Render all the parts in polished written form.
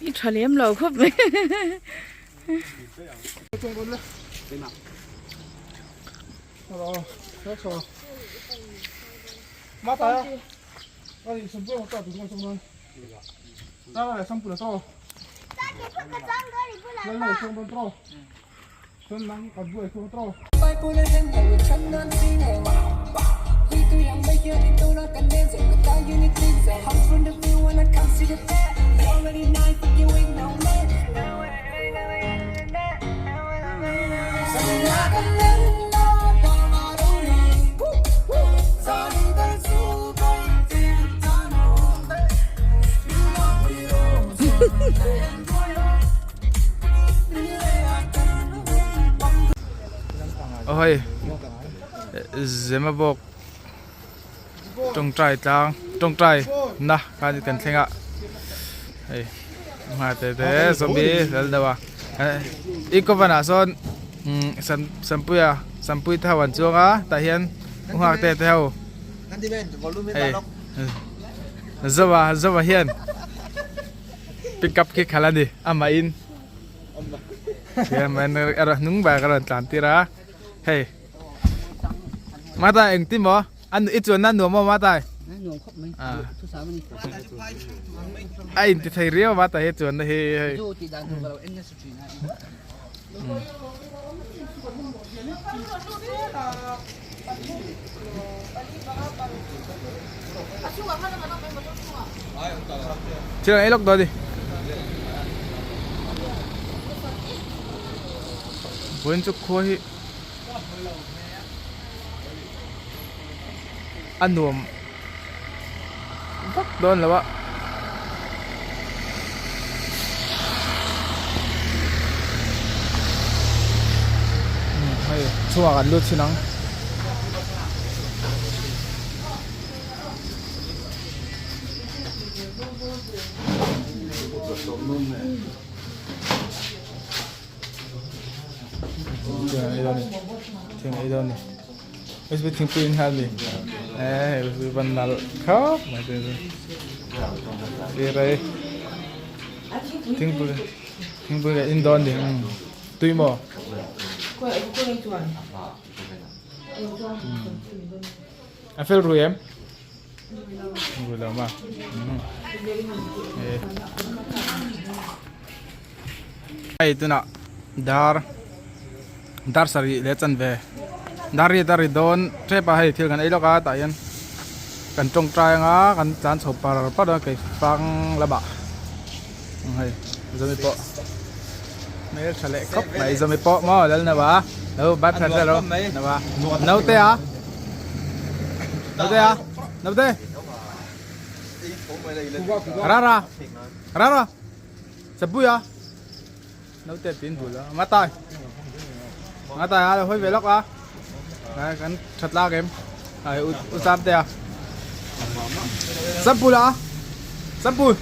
I tha lem lo khawp mai. Aw hei Zemabawk tawngtai tlang tawngtai na khan kan thleng a hei nghate te zombie lal deuh a i coven ah sawn sam sampuia sampui te ho an chuang a tah hian u nghak te te ho hei zova zova hian pick up khi khalh a ni amah in a hnung ber ka rawn tlan tir a hei mata engtin maw an i chuan na nuam maw mata a in ti thei riau mata hi chuan na hi hei Thil an ei lawk dawn a ni. Vawiin chu khua hi a nuam vak dawn lo a. Hei chhungah kan lut chhin ang. Thing ei dawn ni. Hei thingpui in nghal mi. Hei van nalh khawp mai te chu. Sirei thingpui thingpui leh in dawn ni. Tui maw? A fel rui em? Rui lo ma. Hei tunah dar dar sarih leh chanve dar riat a ri dawn tep a hei thil kan ei lawk a tah hian kan tawngtai anga kan tlan chho par par a kei fang lamah hei zawmi pawh hmel tha leh khawp mai zawmi pawh maw lalnova lo bat that vel a naute a. Naute a naute Rara Rara Sapuia naute tin bul a matai matai a lo hawi ve lawk a ai kan that lak em ai u u sam te a Sampul a Sampul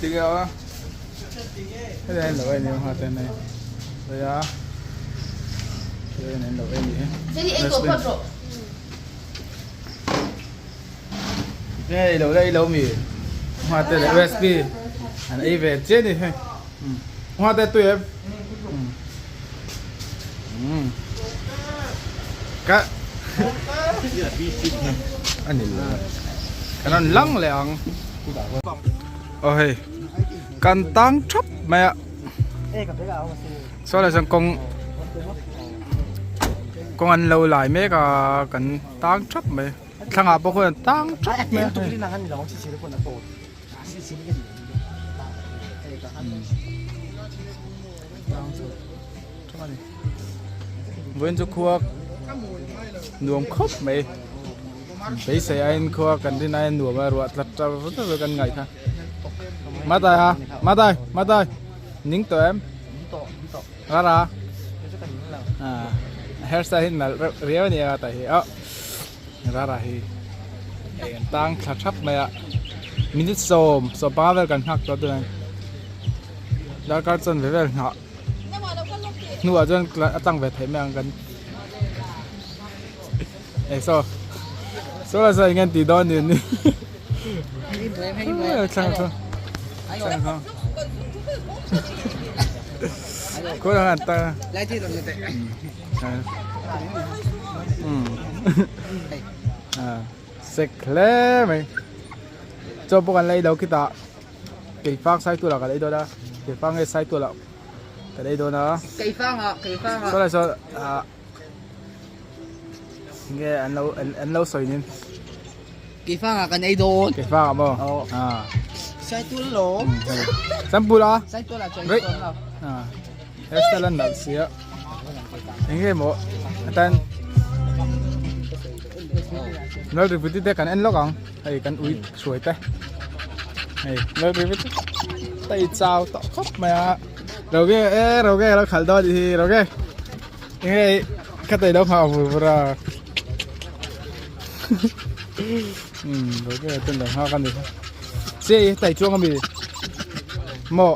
Tinge a Hei lo ei ni ha te nei. Hei a. Hei nei lo ei ni. Hei lo ei lo mi. Ha te le USB. An ei ve che ni hei. Ha te tui em. Ka ani lo. Kan lang le ang. Aw hei kan tang thap mai a saw lai chuan kawng kawng an lo lai mek a kan tang thap mai thlangah pawh khuan an tang thap mai a vawiin chu khua nuam khawp mai beisei aiin khua kan rin aiin nuam a ruah tlat tar tar kan ngaih kha matai a matai matai ning tawh em. Rara hairstyle hi nalh reuh riau a nia tah hi oh Rara hi hei an tang thla thap mai a minute 10 15 vel kan nghak tawh tunah darkar chuan ve vel nghah hnuah chuan a tlang ve theih mai ang kan Eng saw saw la saw eng an tih dawn ni ni thlang thlang thlang thlang khaw lang an ta sek hle mai chaw pawh kan la ei lo khitah keifang sai tur ah kan ei dawn a keifang nge sai tur ah kan ei dawn a saw lai saw ah. Nge an lo an lo sawi nin. Keifang ah kan ei dawn. Keifang ah maw? Aw. Ah. Saitul lo. Sampul a. Saitul ah chuan dawn lo. Ah. Hairstyle an nalh sia. Enge maw atan Lal rivuti te kan en lawk ang. Hei kan ui hruai te. Hei lal rivuti tai chau tawh khawp mai a. Roge e roge lo khalh dawn hi roge. Enge ka tei lo nghah vur vur a. Um roge ten lo nghak ani. Che i tai chuang ami. Mo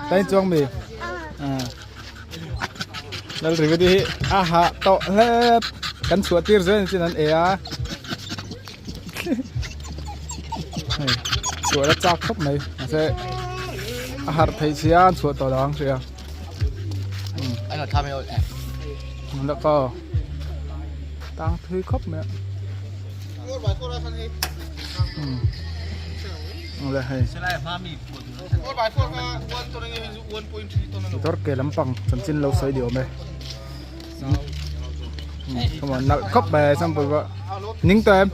tai chuang mi. Ah. Lal rivuti hi a ha tawh hle kan chhuah tir zel chin an e a. Hei chhuah la chak khawp mai mahse a harh theih sia an chhuah tawh lo ang hria. Tang thui khawp mai a. Awle hei. Motor ke lampang chanchin lo sawi ni awm e. Come on nalh khawp mai sample pawh. Ning tawh em?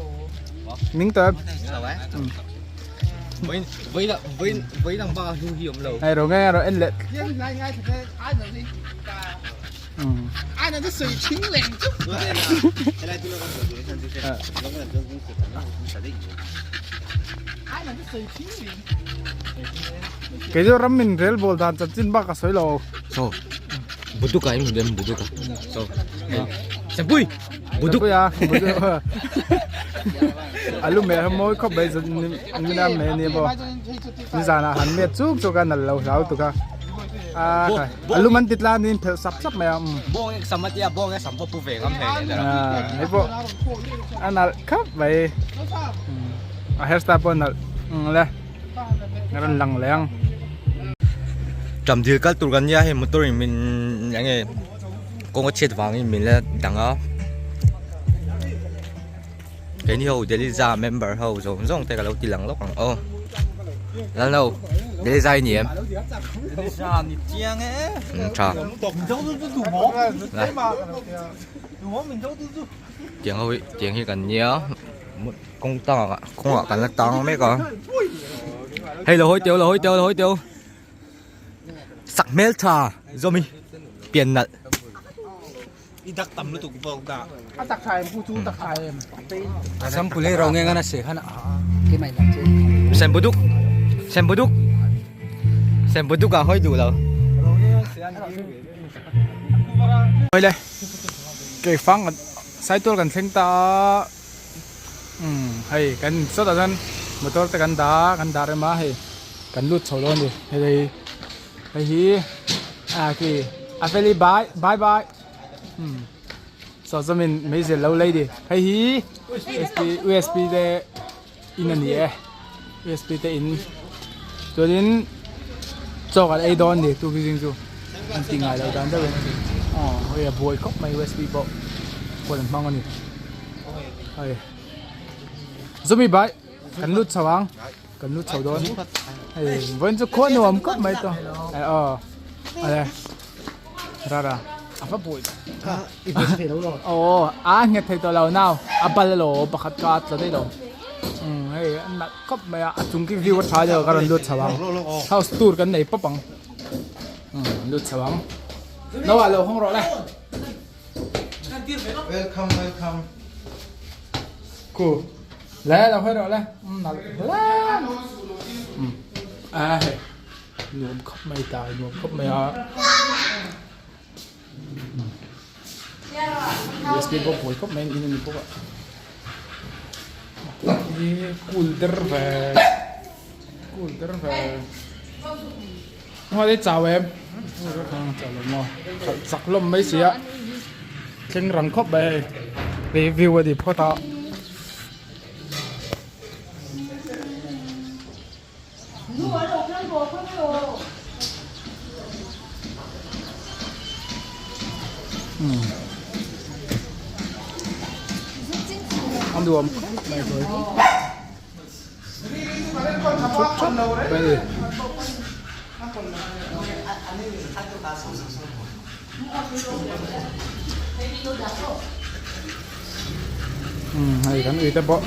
Ning tawh em? Hei ro nge ro en leh. Kei chu ram in rel bawl dan chanchin bak a sawi lo. So buduka in hmu buduka. So Sempui buduk. Sempui a buduk. Alu me mawi khawp mai mina me ni bo. Ni zana han me chuk chuk a nal lo hlau tuk a. A alu man titla ni phel sap sap mai a. Bawng ek sam atia bawng ek sam pawh pu ve ngam hei. Hei pawh a nalh khawp mai. A hairstyle pawh nalh le. Rawn lang leh ang. Ṭam dil kal tur kan nia hei motor in min eng nge kawng a chhiat vangin min la dang a keini ho Deliza member ho zawng zawng te ka lo ti lang lawk ang aw Lalno Deliza i ni em Deliza ni chiang e tha tiang ho hi tiang hi kan nia. Kawng tangah kawngah kan la tang mek a hei lo hawi teu lo hawi teu lo hawi teu sak hmel tha zawm hi pian nalh i dak tam lutuk bawk dah a tak tha em pu chu tak tha em sam pule ro nge ngana se khan a sem buduk sem buduk sem buduk a hawi duh lo hawi le keifang saitual kan thleng ta a. Umm hei kan sawtah chuan motor te kan dah a kan dah rem a hei kan lut chho dawn a ni hei hei hi ah khi a feli bye bye bye umm saw zawmin meizial lo lei a ni hei hi usp usp te in a ni e usp te in chuanin chaw kan ei dawn a ni tu zing chu an ti ngai lo dan deuhin aw hei a buai khawp mai usp pawh phone an hmang a ni hei zumi bai kan lut chho ang kan lut chho dawn hei vawiin chu khua nuam khawp mai tawh aw ale rara a va buai aw a nghet thei tawh lo nau a bal elaw pakhat ka tla daih lo umm hei a nalh khawp mai a a chung khi view a tha deuh a ka rawn lut chho ang house tour kan nei pawp ang umm lut chho ang no ah lo hawng rawh le welcome welcome khu le lo hawi rawh le umm nalh hle umm a hei nuam khawp mai ta nuam khawp mai a. USB pawh buai khawp mai in a ni bawk a hi cool der ve cool der ve hma te chau em chau lo maw khalh chak hlawm mai si a thleng rang khawp mai hei hei view a ni phawt a. A nuam khawp mai sawi thut thut mai a ni. Hei kan ui te pawh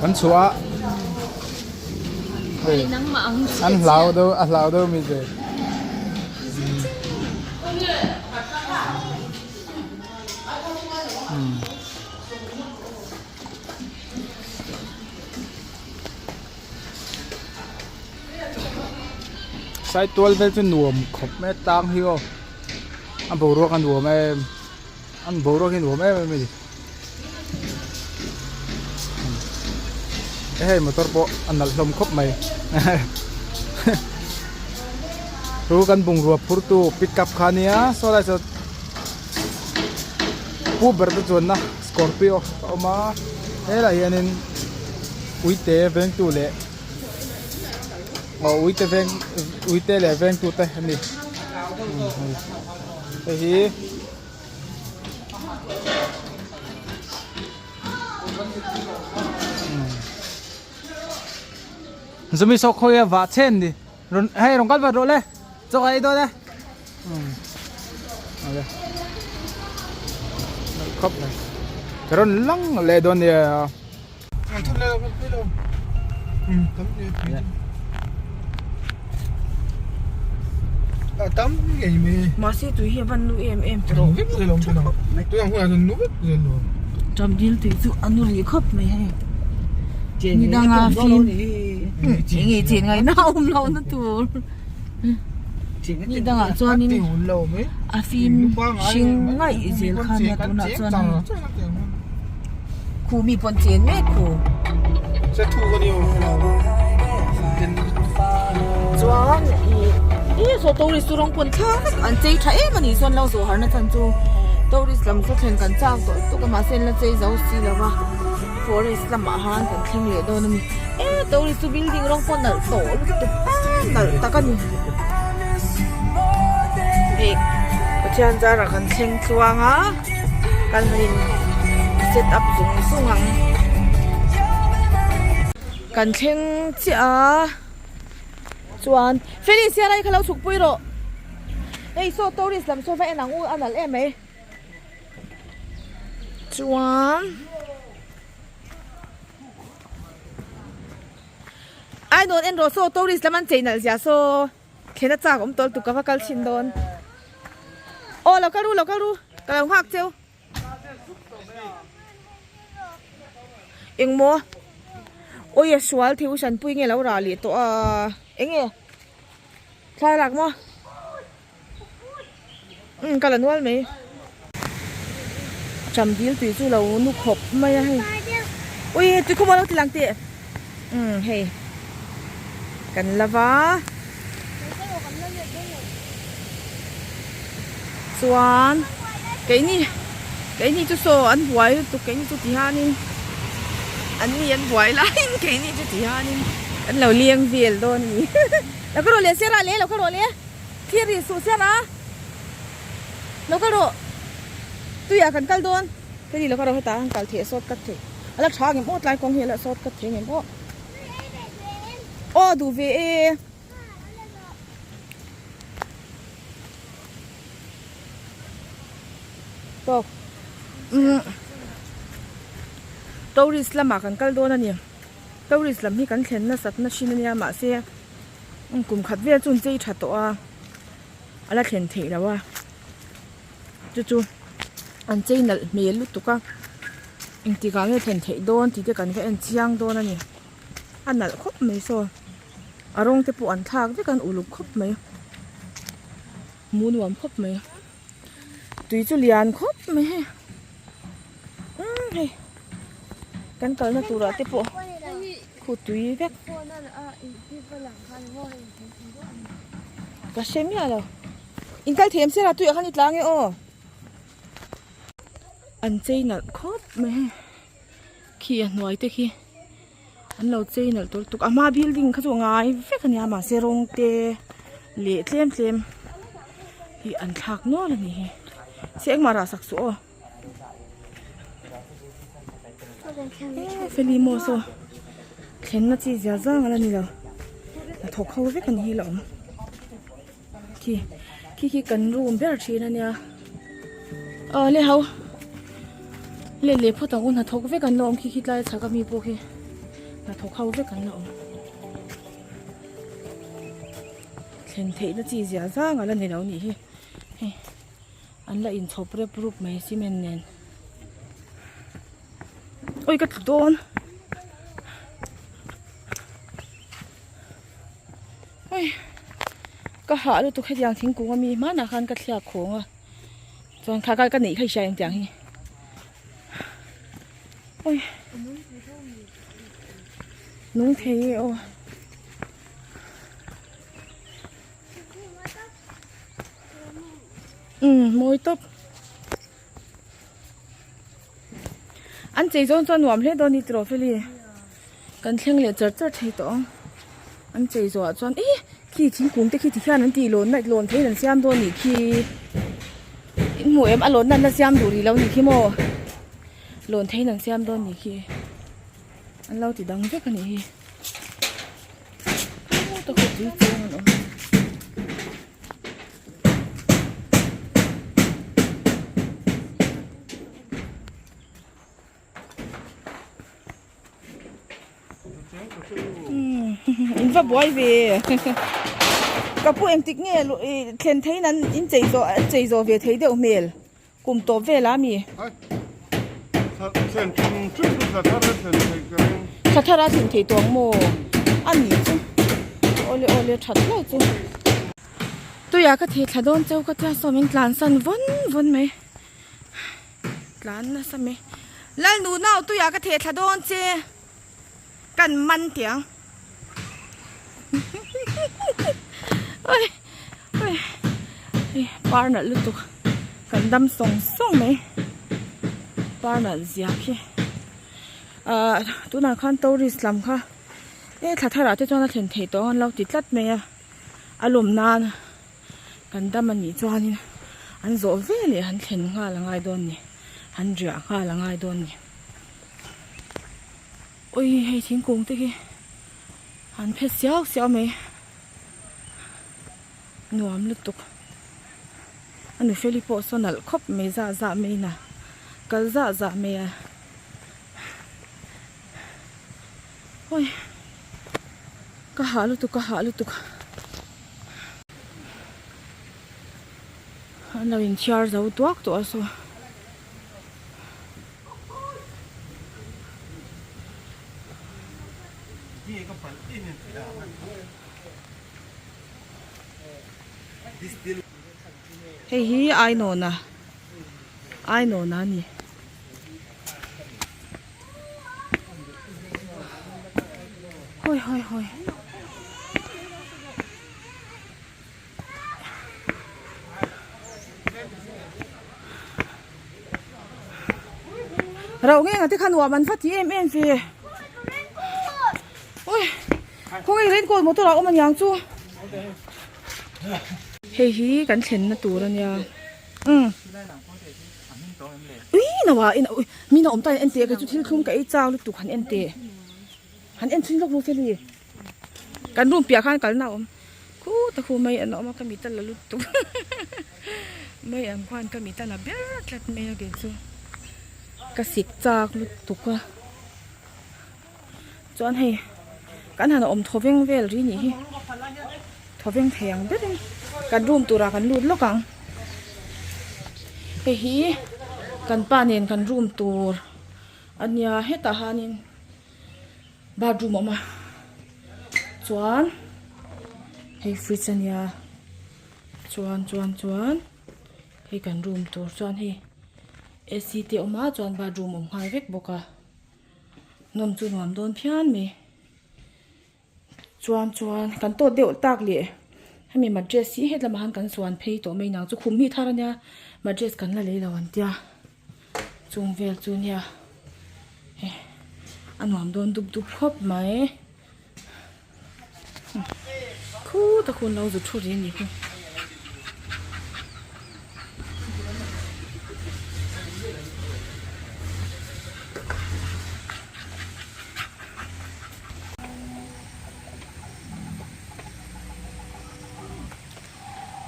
kan chhuah a hei an hlau deuh a hlau deuh mi che. Saitual vel chu nuam khawp mai a tlang hi aw a boruak a nuam em an boruak hi a nuam em em a ni hei motor pawh a nalh hlawm khawp mai chu kan bungrua phur tu pick up kha ania saw lai saw pu ber te chuanna scorpio a awm a helaiah hianin uite vengtu leh aw uite veng uite leh vengtu te a ni hei hi zumi saw khawi a vah chen ni rawn hei rawn kal vat rawh le chaw ka ei dawn e awle khawp mai ka rawn lang leh dawn nia. Mahse tui hi a van nu em em tawh Ṭam dil tui chu a nu rih khawp mai hei ni danga fim enge chen ngaihna a awm loh na tur ni dangah chuanin a fim hring ngaih zel kha nia tunah chuan hei. Khu mi pawn chen mek khu. Chuan ih ih saw tourist chu rawng pawn thla vek an chei tha em a nih chuan lo zawh harna chhan chu tourist lam chu thlen kan chak tawh lutuk a mahse an la chei zo si lo va forest lamah han kan thleng leh dawn a ni e tourist chu building rawng pawh nalh tawh lutuk a nalh tak a ni ih Pathian zarah kan thleng tluang a. Kan han in set up zung zung ang. Kan thleng chiah a chuan Feli sial ai kha lo chhuk pui rawh hei saw tourist lam saw va en ang u a nalh em mai chuan ai nawn en rawh saw tourist lam an chei nalh zia saw. Thlen a chak awm tawlh tuk ka va kal chhin dawn. Aw lo kal ru lo kal ru ka lo nghak cheu. Engmaw awi a sual thei u Shanpui nge lo rah leh tawh a enge thla lak maw umm ka la nual mai. Ṭam dil tui chu lo nu khawp mai a hei ui tui khawp a lo ti lang teh umm hei kan la va chuan keini keini chu saw an buai lutuk keini chu ti hianin an ni an buai laiin keini chu ti hianin kan lo leng vel dawn a ni lo ka rawh leh sir a le lo ka rawh leh thlir rih suh sir a. Lo kal rawh tuiah kan kal dawn hei lo kal rawh hetah an kal theih a sawt kat theih a la tha ngem aw tlai kawng hi a la sawt kat thei ngem aw aw duh ve e tawk umm tourist lamah kan kal dawn a ni tourist lam hi kan thlen nasat na thin a nia mahse kum khat vel chu an chei tha tawh a. A la thlen theih loh a chu chu an chei nalh hmel lutuk a engtik ah nge thlen theih dawn tih te kan va en chiang dawn a ni a nalh khawp mai saw a rawng te pawh an thlak vek a an uluk khawp mai hmuh nuam khawp mai. Tui chu lian khawp mai hei umm hei kan kalna turah te pawh khu tui vek ka hre miah lo in kal thiam sela tuiah khan i tlang e aw an chei nalh khawp mai hei khi a hnuai te khi an lo chei nalh tawlh tuk a hma building kha chu a ngai vek a nia mahse rawng te leh tlem tlem hi an thlak nual a ni hi se engmah rah sak suh aw e feli maw saw thlenna chi zia zang ala ni lo hnathawk ho vek a ni hi la awm khi khi khi kan room ber thin a nia aw le ho let leh phawt ang u hnathawk vek an la awm khi khi tlai chhak ami pawh khi hnathawk ho vek an la awm thlen theihna chi zia zang ala ni lo nih hi hei an la inchhawp rep rup mai cement nen oi ka tlu dawn. Oi ka hah lutuk hetiang thingkung ami hmanah khan ka thliak khawng a chuan kha ka neih kha i hria em tiang hi oi nung thei e aw um mawi tawp an chei zawn chuan nuam hle dawn a ni tiraw feli kan thleng leh char char thei tawh ang an chei zawhah chuan ih khi thingkung te khi ti hian an tih lawn na lawn theiin an siam dawn anih khi in hmuh em a lawn na an la siam duh rih lo anih khi maw lawn theiin an siam dawn anih khi an lo ti dang vek anih hi tui cheng an awm. In va buai ve ka pu engtik nge thlen theiin an in chei zawh an chei zawh ve thei deuh hmel kum tawp vel a mi thla thar a thlen thei tawh ang maw a ni chu awle awle that hlauh chu tuiah ka thei thla dawn cheu ka tia saw min tlan san vawn vawn mai. Tlan nasa mai. Lalnu nau tuiah ka theh thla dawn che. Kan man tiang. Oi oi hei par nalh lutuk kan dam sawng sawng mai. Par nalh zia khi. Ah tunah khan tourist lam kha e thla tharah te chuan a thlen theih tawh ang an lo ti tlat mai a. A lawm nan. Kan dam a nih chuanin an zawh ve leh han thlen nghal a ngai dawn ni han riah nghal a ngai dawn ni ui hei thingkung te hi an phe siau siau mai nuam lutuk a nu feli pawh saw nalh khawp mai zah zah mai na kal zah zah mai a ui ka hah lutuk ka hah lutuk. An lo inchhiar zo duak tawh a saw. Hei hi Ainawna Ainawna a ni. Hawi hawi hawi. Rauh nge ngate kha nuam an va ti em em ve. Ui, khawnge raincoat motor ah awm aniang chu. Hei hi kan thlenna tur ania. Umm. Ui nawa in ui min a awm ta en teh kei chu thil thlum ka ei chak lutuk han en teh. Han en chhin lawk ru feli. Kan room piah khan kalna a awm khut a khu mai an awm a ka mit a la lutuk mai ang khuan ka mit a la ber tlat mai a kei chu ka sik chak lutuk a chuan hei kan han awm thawveng vel ri nih hi thawveng thei ang berin kan room turah kan lut lawk ang hei hi kan pa nen kan room tur a nia hetah hianin. Bathroom a awm a chuan hei fridge a nia chuan chuan chuan. Hei kan room tur chuan hei AC te a awm a chuan bathroom a awm nghal vek bawk a nawm chu nuam dawn phian mai chuan chuan kan tawt deuh tak leh hemi mattress hi hetlama han kan suan phei tawh mai nang chu khum hi thar ania mattress kan la lei lo an tia chung vel chu nia hei a nuam dawn dup dup khawp mai. Khutah khuan lo zu thu rih a nih hi.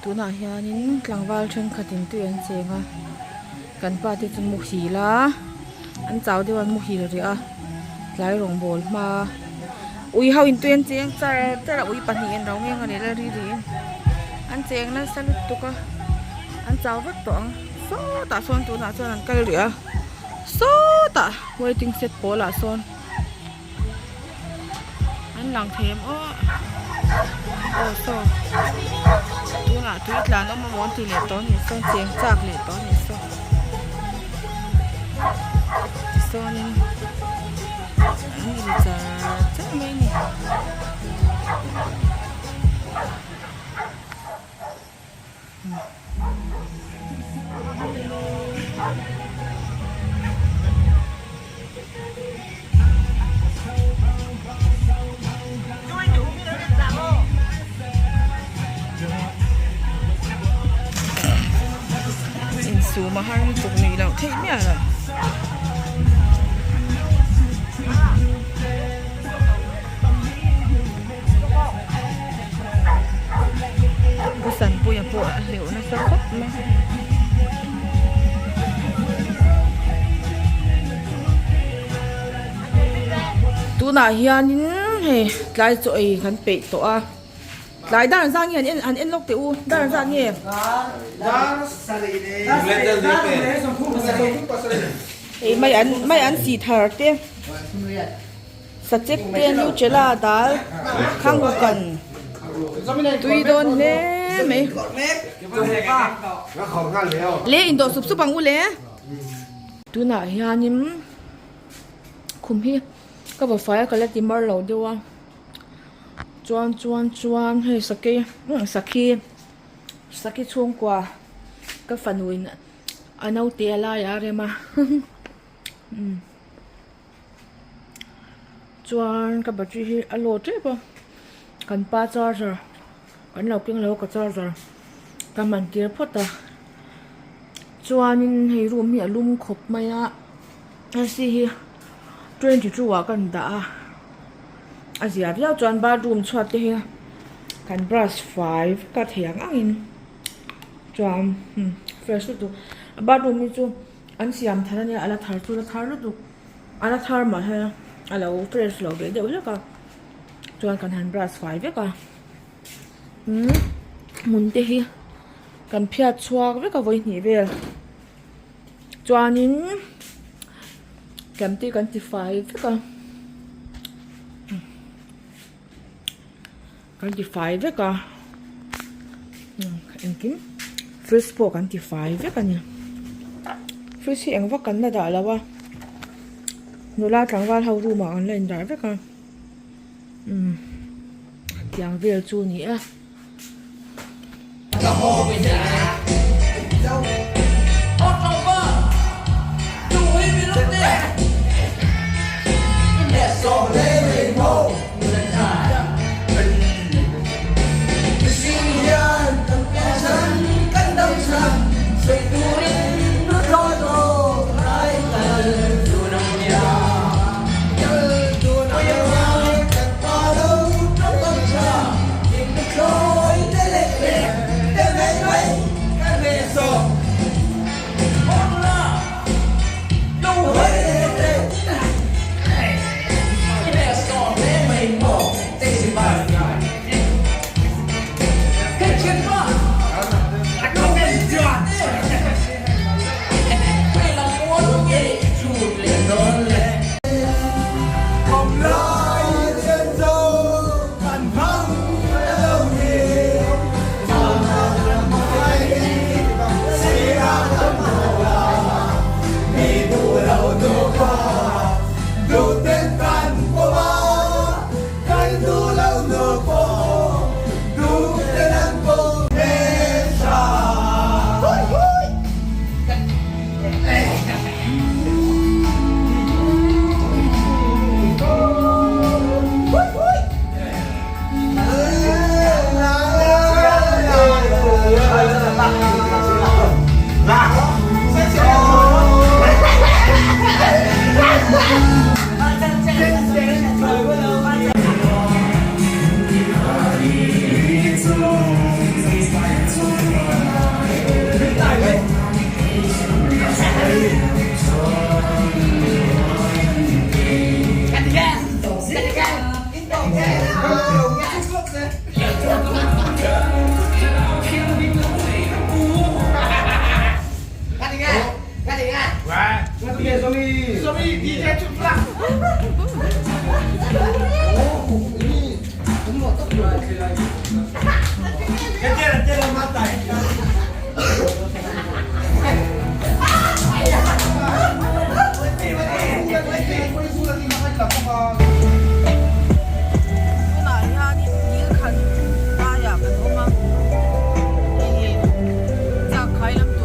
Tunah hianin tlangval thenkhatin tui an cheng a kan pa te chu muhil a an chau deuh a an muhil rih a tlai rawngbawl hma ui ho in tui an cheng char char a ui pahnih an ro ngeng a ni la ri ri an cheng nasa lutuk a an chau vek tawh ang sawtah sawn tunah chuan an kal rih a sawtah waiting shed pawl ah sawn. An lang thei em aw aw saw tunah tui tlan awm amaw an ti leh tawh anih sawn cheng chak leh tawh anih saw tichuanin an ri char char mai a ni. Insum a har lutuk nuih loh theih miah lo. Pu Sanpuia pawh a hleuh nasa khawp mai. Tunah hianin hei tlai chaw ei kan peih tawh a tlai dar zang hi han en lawk teh u dar zat nge hei mai an mai an si thar te. Sachek te Nutella dal khang kan tui dawn hle mai. Le indawh sup sup ang u le. Tunah hianin khum hi ka va fai a ka la ti mar lo deuh a chuan chuan chuan hei sakei sakhi sakhi chhungkua ka fanu in a naute a lai a rem a. Chuan ka battery hi a low tep a kan pa charger kan lo keng lo a ka charger ka man tir phawt a chuanin hei room hi a lum khawp mai a A_C hi 22 ah ka rawn dah a a zia viau chuan bathroom chhuat te hi kan brush fai vek a thei ang angin chuan fresh lutuk bathroom hi chu. An siam thar ania a la thar chu a la thar lutuk a la thar mah he a lo fresh lo ve deuh hlek a chuan kan han brush fai vek a umm hmun te hi kan phiat chhuak vek a vawi hnih vel chuanin tlem te kan ti fai vek a kan ti fai vek a engkim fridge pawh kan ti fai vek a ni fridge hi eng vak kan la dah lo a nula tlangval ho room ah an la in dah vek a umm tiang vel chu a ni e.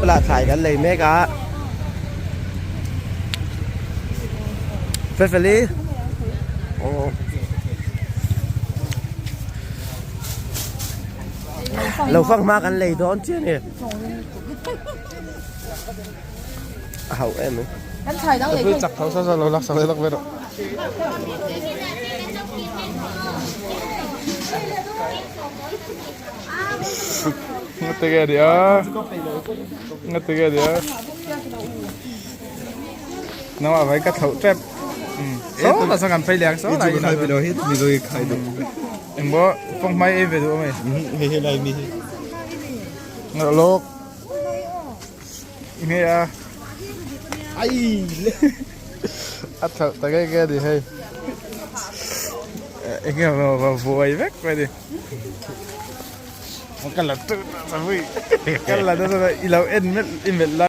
Bulah thlai kan lei mek a. Felfeli. Aw. Lo fang hma kan lei dawn chiah ni. A hauh em mai. Kan thlai dang lei Chak tho sa sa lo lak sak lak ve rawh. Ngati ge dia? Ngati ge dia? Nama vai ka thau trep. So la sang kan phei liang so la ina. Eng bo phong mai ei ve du mai. Hei hei lai mi hi. Ngak lok. Nge a. Ai. A thau ta ge ge di hei. Eng nge ma buai vek mai di. Ka la tu ta vui. Ka la ta i lo en met i met la.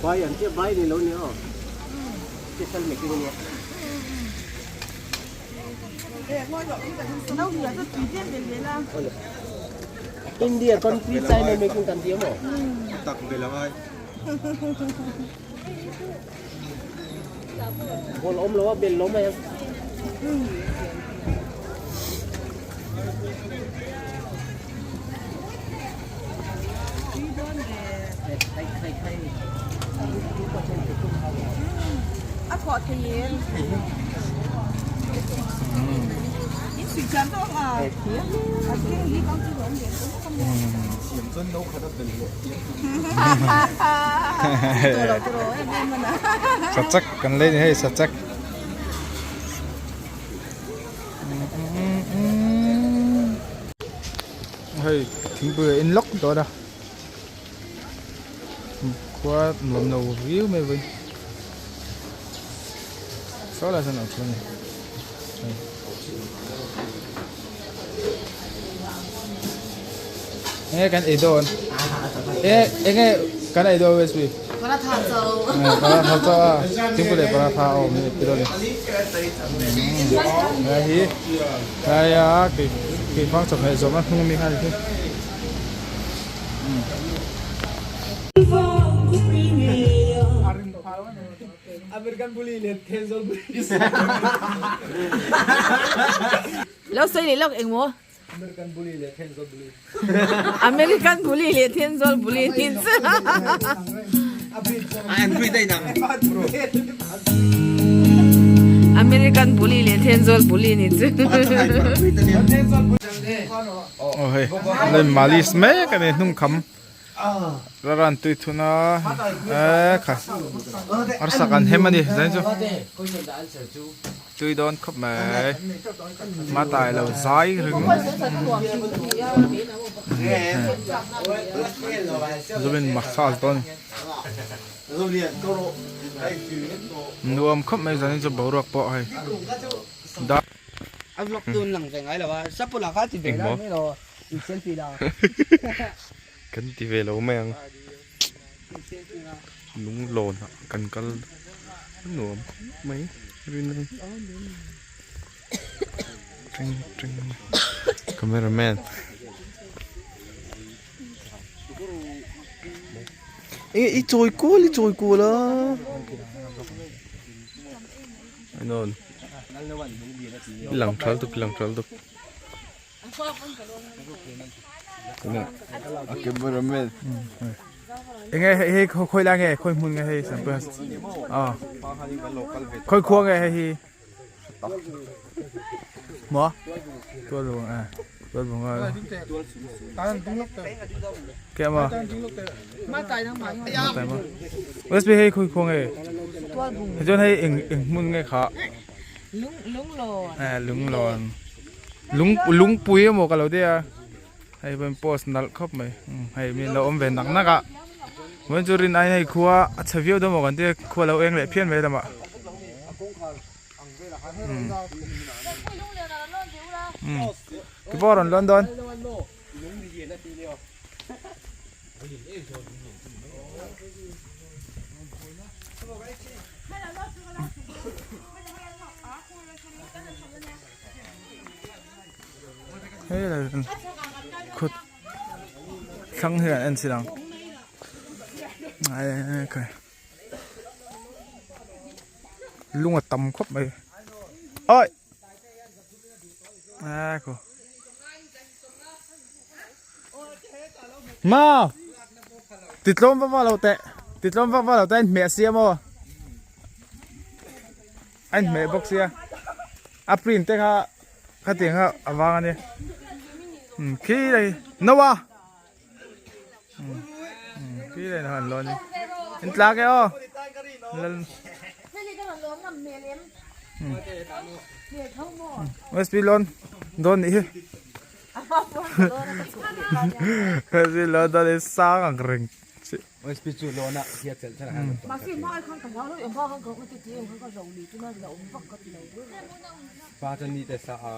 Vai an tia vai ni lo ni aw. Special making ania. India country China making kan tia maw? Tak ve lo ai. Ball awm lo a bel lo mai ang. A thawh thei em? In suih thiam tawk a. A keng hi kang chu awm ve tawk a. Sachak kan lei ni hei sachak. Hei thingpui a in lawk dawn a khua nuam lo viau mai vawiin saw lai sawn a thu a ni. Enge kan ei dawn? Enge enge kan ei dawn USB? Paratha chaw. Paratha chaw a. Thingpui leh paratha a awm hi tiraw ni. Lai hi lai a kei keifang chawhmeh zawm a hnung ami kha ni hi. Lo sawi leh lawk engmaw? American Bully leh Thenzawl Bully. American Bully leh Thenzawl Bully nih chu. American Bully leh Thenzawl Bully nih chu. Aw hei, lai malis mek a ni hnung kham. Raran tui thun a e kha arsa kan hem a ni zain chu tui dawn khawp mai ma tai lo zai ring zumin massage dawn nuam khawp mai zanin chu boruak pawh hei da Engmaw? Kan ti ve lo mai ang lunglawn ah kan kal nuam khawp mai rin a tring tring camera man Ê i chawi kual i chawi kual a. Ainawn i lang thal tuk i lang thal tuk. A cameraman. Enge hei hei khawi lai nge khawi hmun nge hei sample a khawi khua nge hei hi maw tual bung a tual bung a ke ma ma tai ma USB hei khawi khua nge hei chuan hei eng eng hmun nge kha lung lunglawn eh lunglawn lung lungpui emaw ka lo tia a hei pawhin post nalh khawp mai hei mi an lo awm ve nak nak a vawiin chu rin aiin hei khua a chhe viau dawn maw kan tia khua lo eng leh phian mai lamah umm ti pawh a rawn lawn dawn. Helai hian khut thlang hi an en chhin ang lung a tam khawp mai awi a khaw ma ti tlawm vak vak lo teh ti tlawm vak vak lo teh a inhmeh sia maw a inhmeh bawk sia a print te kha khatiang kha a vang a nia umm khi lai no a umm khi lai an lawn a ni in tlak e aw lal usb lawn dawn nih hi usb lawn dawn hi sang ang reng usb chu lawn a hiat chelh chelh a pa chuan mi te sa a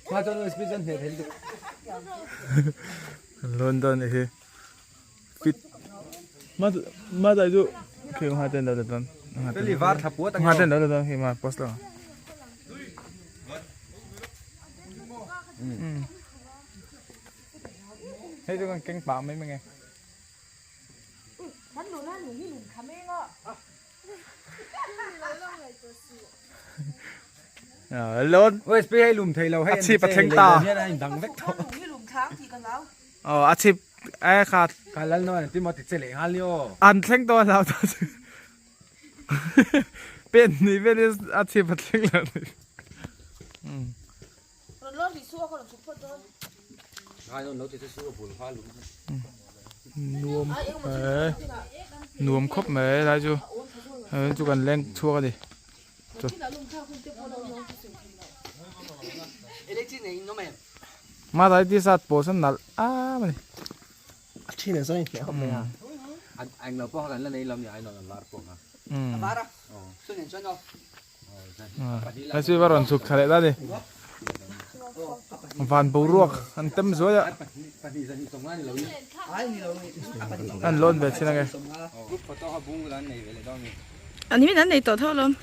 pa chuan usb chuan hne thei lutuk lawn dawn nih hi fit ma ma dai chu khi ha ten lo dawn Feli var thla puat ha ten lo dawn khi ma post lo hei chu kan keng pah mai mai nge Lon USB hei lum thei lo hei a chhip a thleng ta hian a indang vek tawh aw a chhip e kha ka lal nawn an ti maw ti che leh nghal ni aw an thleng tawh a hlau ta chu pen ni vel in a chhip a thleng lo ni Nuam khawp mai nuam khawp mai lai chu hei chu kan leng chhuak a ni Mahse t-shirt pawh sawn nalh am a ni. A thin an sawn in hmeh khawp mai a. Hei chu va rawn chhuk thla leh ta a ni. Van boruak an tem zuai a. An lawn ve thin ange. An hi an nei tawh tho alawm.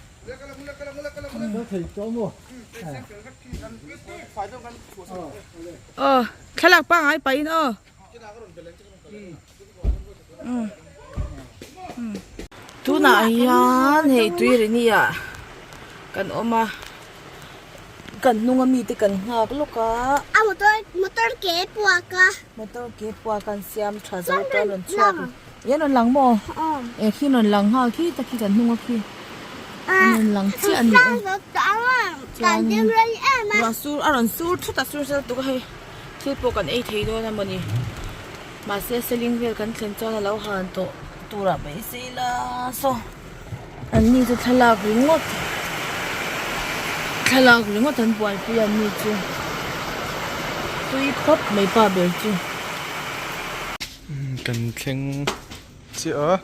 Aw thlalak pangngai pahin aw. Tunah hian hei tuirini ah kan awm a kan hnung ami te kan nghak lawk a a motor motor ke puak a motor ke puak an siam tha zo ta an rawn chhuak e an rawn lang maw e khi an rawn lang nghal khi tak khi kan hnung a khi an rawn lang chiah a ni e chuan ruah sur a rawn sur thut a sur sel tuk a hei. Thil pawh kan ei thei dawn a mawni mahse seling vel kan thlen chuan a lo han tawh turah mai se ila saw an ni chu thlalak ringawt thlalak ringawt an buaipui a an ni chu tui khawp mai pa ber chu. Kan thleng chiah a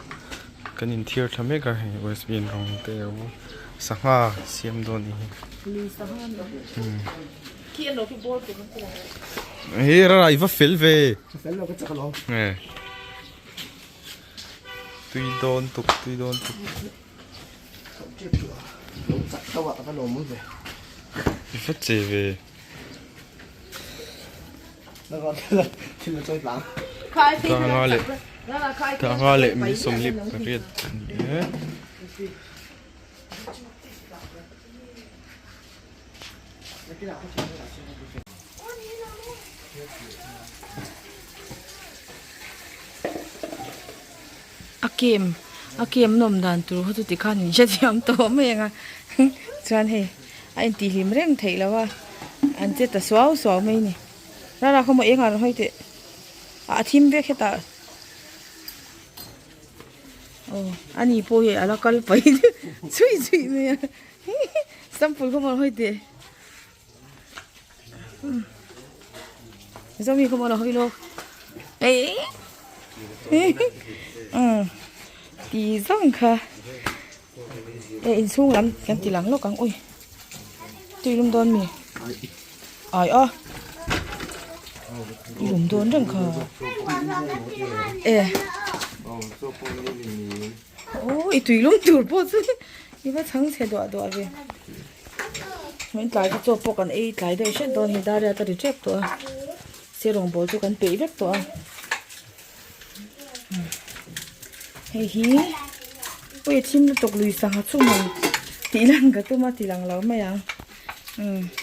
kan inthiar thla mek a hei usb in rawng te sangha siam dawn a ni. He rara i va fel ve. Fel lo ka chak lo. Nge. Tui dawn tuk tui dawn tuk. Lo chak tho a ka lawm ve. I va che ve. Thil a chawi tlang. Tanga leh tanga leh mi sawmli pariat ani e. A kem a kem nawm dan tur kha chu tikhan in hrethiam tawh mai ang a chuan hei a intihhlim reng theih loh a an che ta suau suau mai a ni rara khaw maw eng ah rawn hawi teh a thim vek hetah. Aw ani pawh hi a la kal paih chhuih chhuih mai a sample khaw maw hawi teh zomi khaw maw hawi lawk ei umm ti zawng kha e inchhung lam kan ti lang lawk ang ui tui lum dawn mi ai a i lum dawn reng kha e. Aw i tui lum tur pawh chu i va chhang chhe duah duah ve. Min tlai te chaw pawh kan ei tlai deuh hret dawn hi Daria ta ri tep tawh a. Se rawngbawl chu kan peih vek tawh a. Hei hi ui a thim lutuk lui sangha chhung ang tih lan ka tum a ti lang lo mai ang. Umm.